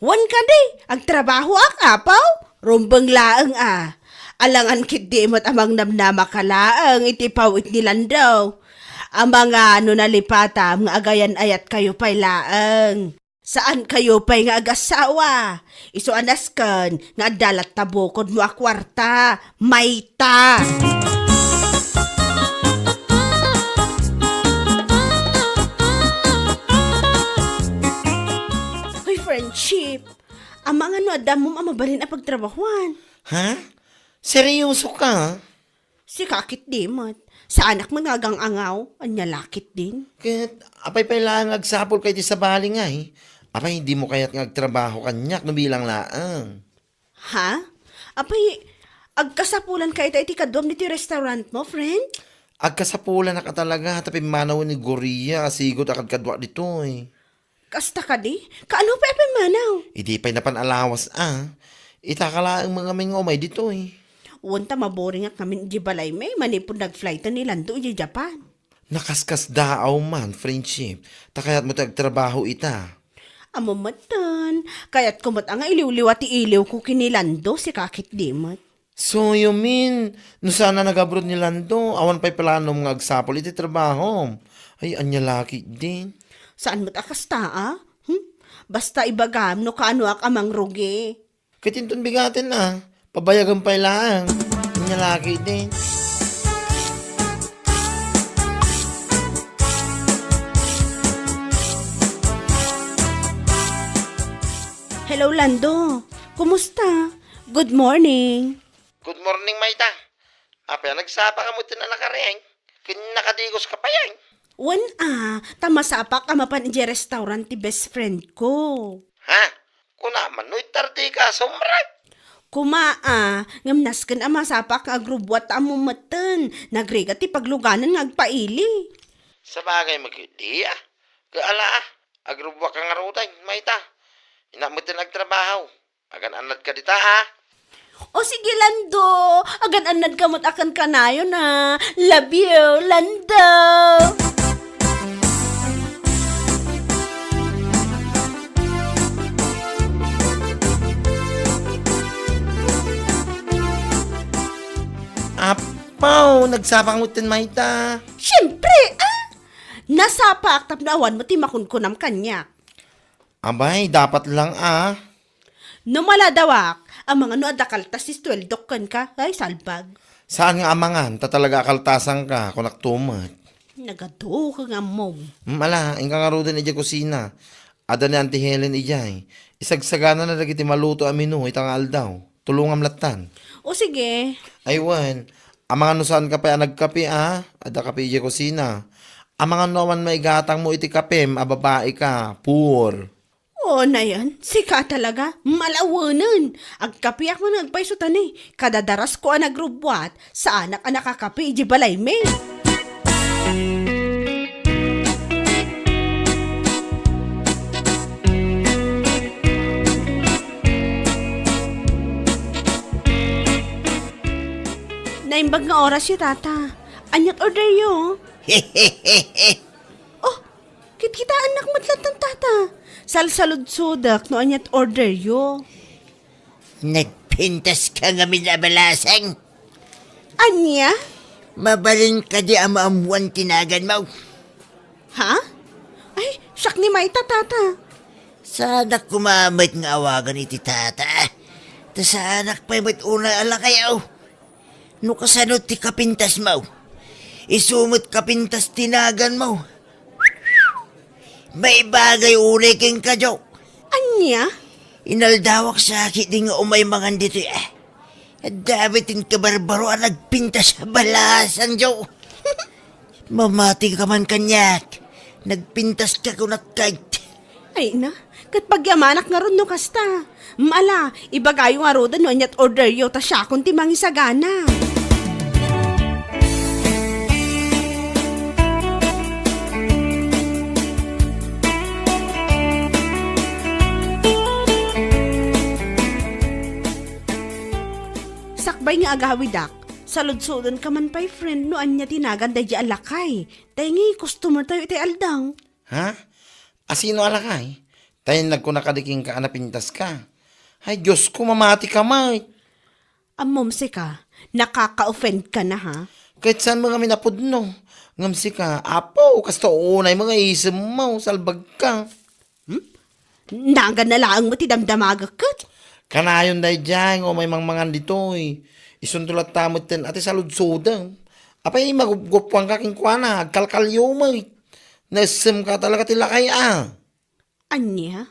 wen kadi, agtrabahoak, apo? Rumbeng laeng a. Alangan ketdi met a mangnamnamaka laeng iti pawit ni Lando. Amangan no nalipatam nga agayan-ayatkayo pay laeng. Saankayo pay nga agasawa. Isu a nasken nga adda latta bukodmo a kuarta. Mayta! Hoy, friendship. Amangan no adda ammom a mabalin a pagtrabahuan. Ha? Seryoso ka? Sika ketdi met. Saanak met nga agang-angaw. Ania la ketdin? Ket apay pay laeng nga agsapulka iti sabali ngay? Apay, dimo kayat nga agtrabaho kaniak no bilang laeng? Ha? Apay, agkasapulanka ita iti kaduam ditoy restaurantmo, friend? Agkasapulannaka talaga ta pimmanawen ni Gloria a sigud a kadkaduak ditoy. Kasta kadi? Kaano pay a pimmanaw? Idi pay napan a lawas a. Itaka laeng ngamin nga umay ditoy. Wen ta maboringak ngamin idiay balaymi manipud nag-flighten ni Lando idiay Japan. Nakaskasdaaw man, friendship, ta kayatmo ti agtrabaho ita. Ammom metten, kayatko met a nga iliwliwa ti iliwko ken ni Lando, sika ketdi met. So, you mean, no saan a nag-abroad ni Lando, awan pay planom nga agsapul iti trabahom? Ay, ania la ketdin? Saan met a kasta, a? Hmm? Basta ibagam no kaanoak a mangrugi. Ket inton bigaten a, pabayagem pay laeng. Ania la ketdin? Hello, Lando. Kumusta? Good morning. Good morning, Mayta. Apay a nagsapaka met a nakarieng? Ken nakadiguska pay, ay? Wen a, ta masapak a mapan idiay restaurant ti best friend ko. Ha? Kuna man no itardika, sumrek? Kuma a, ngem nasken a masapak nga agrubbuat ta ammom metten. Nagrigat ti pagluganan nga agpaili. Sabagay met ketdi a. Ket ala a, agrubbuakka ngaruden, Mayta. Innak metten agtrabaho. Agan-annadka dita, a? O sige, Lando, agan-annadka met a ken kanayon a. Love you, Lando! Apaw, nagsapaka metten, Mayta. Siyempre, a! Nasapak tapno awan met ti makunkunam kaniak. Abay, dapat lang a. No maladawak, amangan no adda kaltas ti sueldok kenka, ay, salbag. Saan nga amangan, ta talaga akaltasanka, kunak tumet. Nagadu ka nga ammom. Mm, ala, inka ngaruden idiay kusina. Adda ni Auntie Helen idiay. Isagsaganana dagiti maluto a menu ita nga aldaw. Tulongam lattan. O, sige. Ay, wen. Amangan no saanka pay a nagkape, a? Adda kape idiay kusina. Amangan no awan maigatangmo iti kapem a babaika. Poor. O, nayon. Sika talaga. Malawenen. Agkapeak man nga agpayso ta ni. Kadadarasko a nagrubbuat, saanak a nakakape idiay balaymi. Naimbag nga orasyo, Tata. Aniat orderyo? Oh, kitkitaennak met lattan, Tata. Salsaludsodak no aniat orderyo. Nagpintaska ngamin a balasang. Ania? Mabalin kadi a maammoan ti naganmo? Ha? Ay, siak ni Mayta, Tata. Saanak koma met nga awagan iti Tata. Ta saanak pay met unay a lakayaw. No kasano ti kapintasmo, isu met kapintas ti naganmo. Maibagay unay kenka, Joe. Ania? Inaldawak sa ketdi nga umay mangan ditoy, a. Adda met ti kabarbaro a nagpintas a balasang, Joe. Mamati ka man kaniak. Nagpintas ka kunak kayt. Ay na, ket pagyamanak ngarud no kasta. Mala, ibagayo ngaruden no aniat orderyo ta siakon ti mangisagana. Agawidak, saludsodenka man pay, friend, no ania ti nagan daydi a lakay. Tay ngi, customer tayo iti aldaw. Ha? Asino a lakay? Tay nagkuna kadi kenka a napintaska. Ay, Diyos ko, mamati ka, Mike. Ammom sika, nakaka-offend ka na, ha? Ket saan mo ngamin a pudno? Ngem sika, Apo, kasta uunay mo nga isem mo, salbag ka. Hmm? Nagan na laeng mo ti damdamagek ket? Kanayon daydiay nga umay mangmangan ditoy. Isunto latta metten a ti saludsodem. Apay, magupgupuan ka kenkuana, agkalkalyo met. Naessem ka talaga ti lakay a. Ania?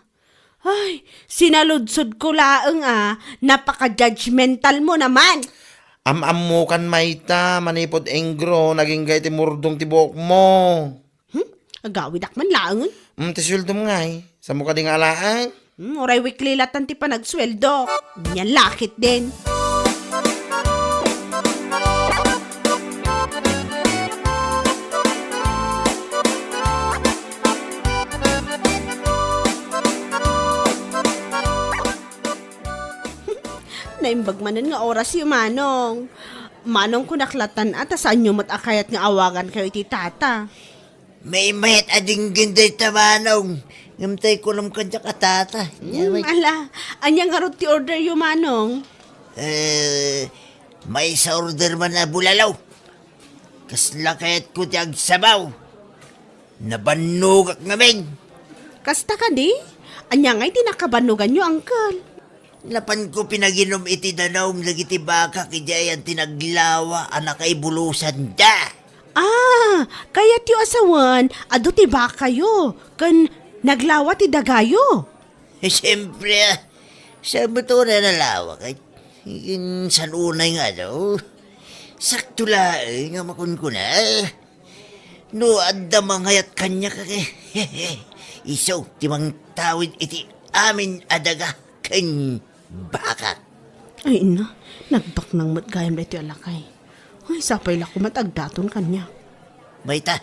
Ay, sinaludsod ko laeng a, napaka-judgmental mo naman. Am-ammokan mayta, manipud engro, nagingga iti murdong ti buok mo. Hmm? Agawidak man laengen. Hmm, ti sueldom ngay. Saan mo kadi nga alaen? Hmm, uray weekly latan ti panagsweldok. Nia lakay din. Naimbag manen nga orasyo, Manong. Manong, kunak latan a, ta saanyo met a kayat nga awagankayo iti tata. Maymayat a dinggen dayta, Manong. Ngem tay kunam kadiak a tata. Hmm, ala, ania ngarud ti orderyo, Manong? Eh, maysa order man a bulalo. Kasla kayatko ti agsabaw. Nabannogak ngamin. Kasta kadi? Ania ngay ti nakabannoganyo, Uncle? Napanko pinaginom iti danum dagiti bakak idiay a naglawa a nakaibulosan da. Ah, kayatyo a sawen, adu ti bakayo, ken naglawa ti dagayo. Eh, siyempre, ah. Saan met unay a nalawa, ket insan unay nga adu. Sakto laeng nga makunkuna. No adda mangayat kaniak, eh, isu ti mangtawid iti amin a daga ken bakak. Ay, ina, nagbaknang met gayam daytoy a lakay. Ay, sapay la koma ta agdaton kaniak. Mayta,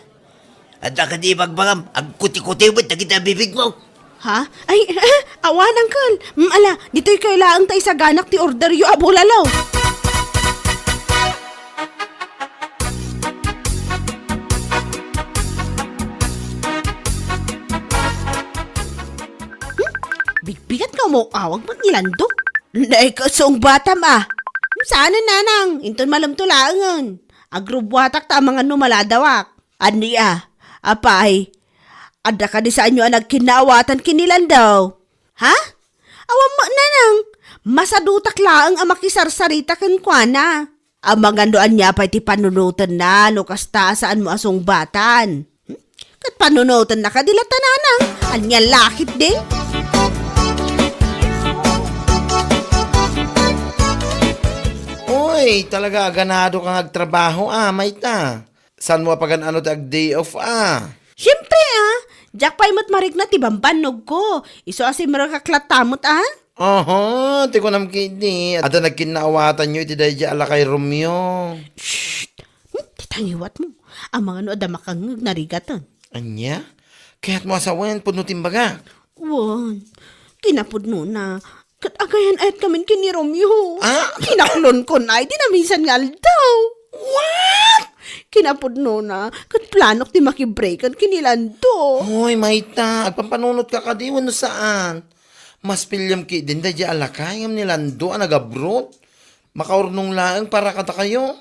adda kadi ibagbagam, agkutikutiw met dagiti bibigmo. Ha? Ay, eh, awan, Uncle. Mm, ala, ditoy kayo laeng ta isaganak ti orderyo a bulalo. Hmm? Bigbigat nga umawag met ni Lando. Nay, kasungbatam, ah. Saan, nanang? Inton malem to laengen. Agrubbuatak ta amangan no maladawak. Ania? Apay, adda kadi saanyo a nagkinnaawatan ken ni Lando? Ha? Awan met, nanang. Masadutak laeng a makisarsarita kenkuana. Amangan no ania pay ti panunotenna no kasta a saanmo a sungbatan. Hmm? Ket panunotenna kadi latta, nanang? Ania lakay din? Uy, talaga, ganado ka nga agtrabaho, ah, mayta. Saanmo a pagan-ano ti ag-day off, ah? Siempre, ah. Diak pay met marikna ti bambannogko. Isu a simrekak latta met, ah. Aha, ti kunam ketdi, adda nagkinnaawatanyo iti daydiay a lakay Romeo. Shh! Hmm, ti tangiwatmo. Amangan no adda makangngeg narigaten. Ania? Kayatmo a sawen, pudno ti imbagak. Wen, kinapudnona, ket agayan-ayat kamin ken ni Romeo. Ah? Kinaklonkon ay di naminsan nga aldaw. What? Kinapudnona, ket planok ti makibreakan ken ni Lando. Hoy, mayta, agpampanunotka kadi wenno saan? Mas piliam ketdin daydiay a lakay ngem ni Lando a nag-abroad. Makaurnong laeng para kadakayo.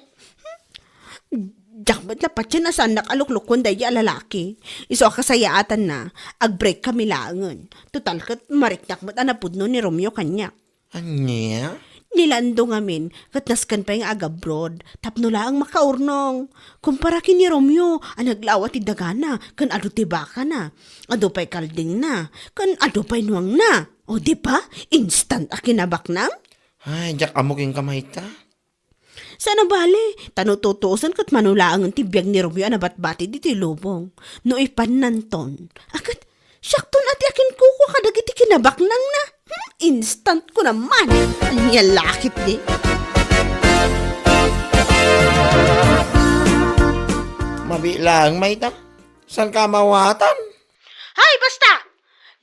Diak met napatien a saannak a luklukuan daydiay a lalaki. Isu a kasayaatanna, agbreak kami laengen. Total ket mariknak met a napudno ni Romeo kaniak. Ania? Ni Lando ngamin, ket nasken pay nga agabroad, tapno laeng makaurnong. Kumpara ken ni Romeo a naglawa ti dagana, ken adu ti bakana, adu pay kaldingna, ken adu pay nuangna. O, di ba? Instant a kinabaknang? Ay, diak ammo kenka mayta. Saan a bale, ta no tutuosen ket mano laengen ti biag ni Romeo a nabatbati ditoy lubong. No ipannanton, a ket, siakton a ti akinkukua kadagiti kinabaknangna. Hmm, instant ko naman. Ania lakay di? Mabiit laeng mayta. Saan ka mawatan? Hay, basta!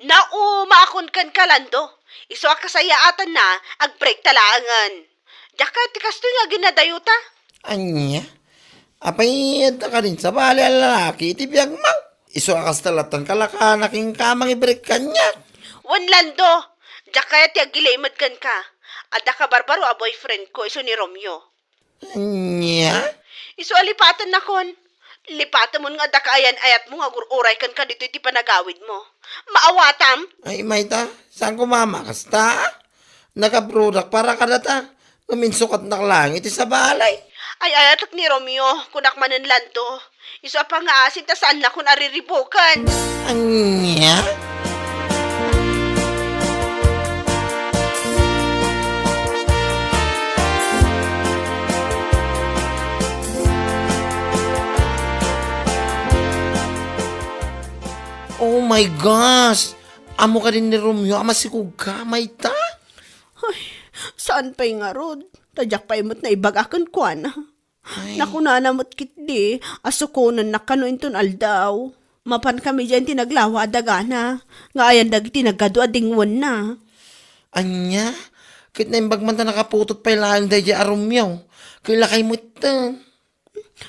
Naumaakon ken ka, Lando. Isu a kasayaatanna, agbreak ta laengen. Diak kayat ti kastoy nga aginadayota. Ania? Apay, adda kadin sabali a lalaki iti biagmo? Isu a kasta latta kalakana kenka a mangibreak kaniak. Wen, Lando, diak kayat ti aggilimed kenka. Adda kabarbaro a boyfriend ko, isu ni Romeo. Ania? Isu a lipatennakon. Lipatemon nga adda kaayan-ayatmo nga agur-uray kenka ditoy ti panagawidmo. Maawatam? Ay, mayta, saan ko mama, kasta? Nagabrodak para kadata. Ngem insukatnak laeng iti sabali. Ay-ayatek ni Romeo, kunak manen Lando. Isu a pangngaasim ta saannakon a riribuken. Ania? Oh my gosh! Ammo kadin ni Romeo a masikogka, mayta? Ay, saan pay ngarud? Ta diak pay met naibaga kenkuana. Ay. Nakunana met ketdi a sukonennak kano inton aldaw. Mapankami diay ti naglawa a dagana, nga ayan dagiti nagadu a dingwenna. Ania? Ket naimbag man ta nakaputot pay laeng daydiay a Romeo. Ket lakay metten.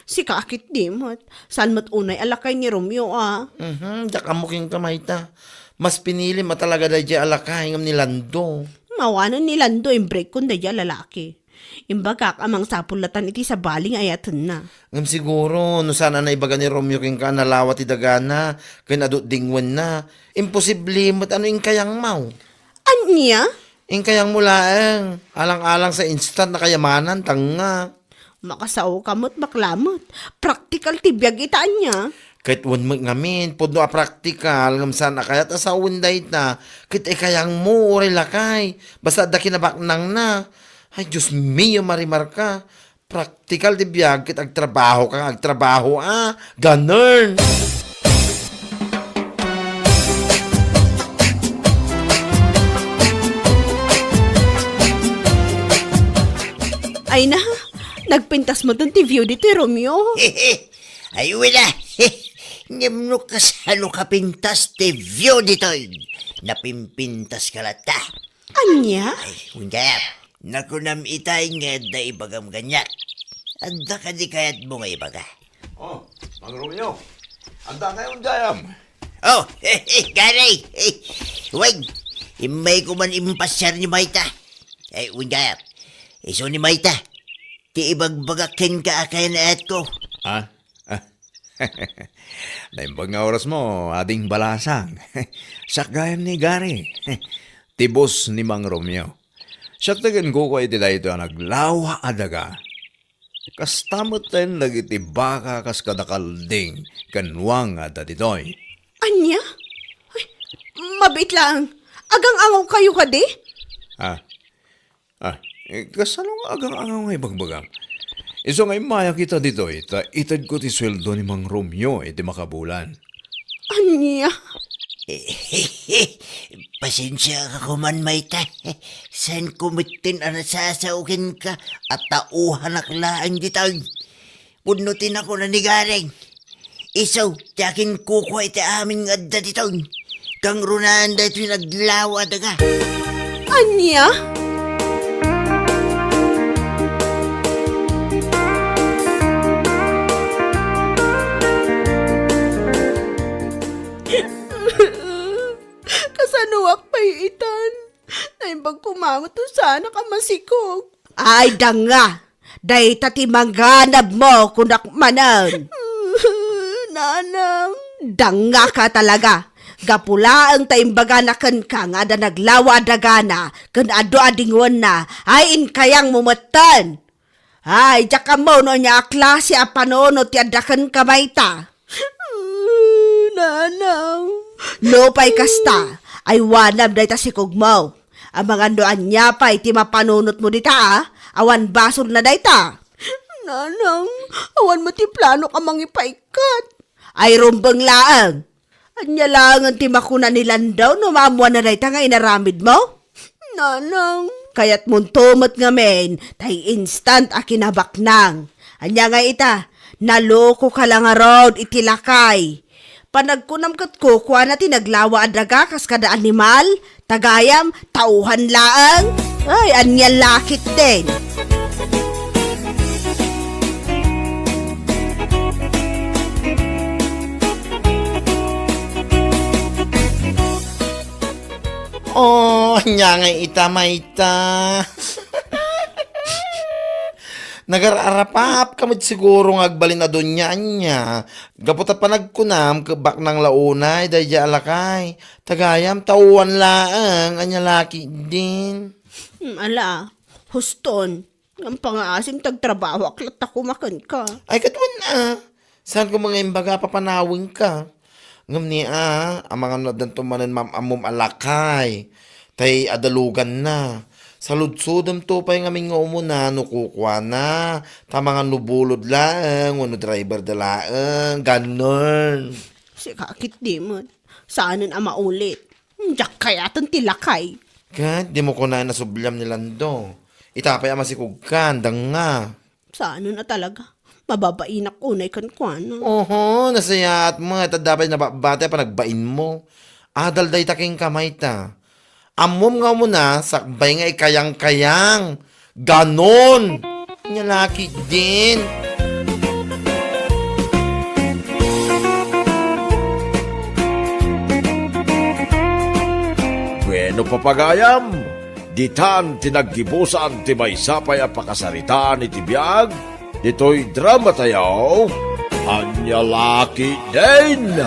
Sika a ketdi met. Saan met unay a lakay ni Romeo a? Mhm, diak ammo kenka mayta. Mas pinilim a talaga daydiay a lakay ngem ni Lando. Mawanen ni Lando imbreakkon daydiay a lalaki. Imbagak a mangsapul latan iti sabali nga ayatenna. Ngem siguro, no saan a naibaga ni Romeo kenka a nalawa ti dagana ken adu ti dingwenna, imposible met a no inkayangmo. Ania? Inkayangmo laeng, alang-alang sa instant a kayamanan, danga. Makasaoka met, bakla met. Praktikal ti biag ita, ania? Ket wen met ngamin, pudno a praktikal, ngem saan a kayat a sawen dayta. Ket ikayangmo, uray lakay. Basta adda kinabaknangna. Ay, Dios mio, Marimarka. Praktikal ti biag ket agtrabaho ka nga agtrabaho, a. Ganern. Ay na, nagpintas metten ti view ditoy, Romeo. Ay, wala. Ngem no kasano kapintas ti view ditoy, napimpintas ka latta. Ania? Ay, wen gayam. Nakunam itay nga adda ibagam kaniak. Adda kadi kayatmo nga ibaga? Oh, Mang Romeo. Adda kayo gayam? Oh, Gary. Wen, immay ko man impasiar ni Mayta. Ay, wen gayam. Isu ni Mayta. Ti ibagbagak kenka a kayat ko. Ah? Ah. Naimbag nga oras mo, Ading Balasang. Siak gayam ni Gary. Ti boss ni Mang Romeo. Siak ti kinkukua iti daytoy a naglawa a daga. Kasta metten dagiti baka kas kada kalding ken nuang nga adda ditoy. Ania? Ay, mabiit laeng. Agang-angawkayo kadi? Ah, Ah, eh, kasano nga agang-angaw nga ibagbagam? Isu nga immayak ita ditoy, ta itedko ti sueldo ni Mang Romeo iti makabulan. Ania? Pasensia ka koman, Mayta. Saan ko metten a nasasao kenka a tauhanak laeng ditoy. Pudno ti nakuna ni Gareng. Isu ti akinkukua iti amin nga adda ditoy. Kangrunaan daytoy naglawa a daga. Ania? Kasanoak pay itan? Naimbag koma met no saanak a masikog. Ay, danga! Dayta ti manganabmo, kunak manen. Nanang. Dangngaka talaga. Gapu laeng ta imbagana kenka nga adda naglawa a dagana ken adu a dingwenna, ay inkayangmo metten. Ay, diak ammo no ania a klase a panunot ti adda kenka, Mayta. Nanang. Nupay kasta, aywanam dayta sikogmo. Amangan no ania pay ti mapanunotmo dita, a? Awan basolna dayta. Nanang, awan met ti planok a mangipaikkat. Ay rumbeng laeng. Ania laengen ti makuna ni Lando no maammoanna dayta nga inaramidmo? Nanang. Kayatmonto met ngamin, tay instant a kinabaknang. Ania nga ita, nalokoka la ngarud iti lakay. Panagkunam ket kukuana ti naglawa a daga kas kada animal. Tagayam, tauhan laeng. Ay, ania la ketdin. Oh, ania ngay ita, mayta? Nagar-arapapka met siguro nga agbalin a donia, ania. Gapu ta panagkunam, kebbaknang la unay daydiay a lakay. Tagayam, tauhan laeng, ania la ketdin. Hmm, ala, huston. Ngem pangaasim ta agtrabahoak latta koma kenka. Ay, ket wen a. Saan ko nga imbaga a papanawenka? Ngem ni a, amangan no addanto manen maam-ammom a lakay. Tay adaluganna. Saludsodemto pay ngamin nga umuna no kukuana. Ta amangan no bulod laeng, wenno driver da laeng. Ganun. Sika ketdi met. Saanen a maulit. Hmm, diak kayaten ti lakay. Ket, dimo kunaen a subliam ni Lando. Ita pay a masikogkan, danga. Saanen a talaga. Mababainak unay kenkuana. Oho, nasayaat met. Adda pay nababati a panagbainmo. Adal dayta kenka, mayta. Ammom nga umuna, sakbay nga ikayang-kayang. Ganon! Ania la ketdin. Bueno, papagayam, ditan ti naggibusan ti maysa pay a pakasaritaan iti biag ditoy drama tayo, Ania la ketdin.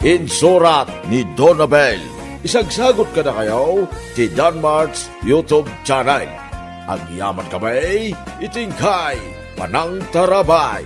Insurat ni Donabel. Isagsagot kadakayo ti Danmart's YouTube channel. Agyaman kami iti inkay panangtarabay.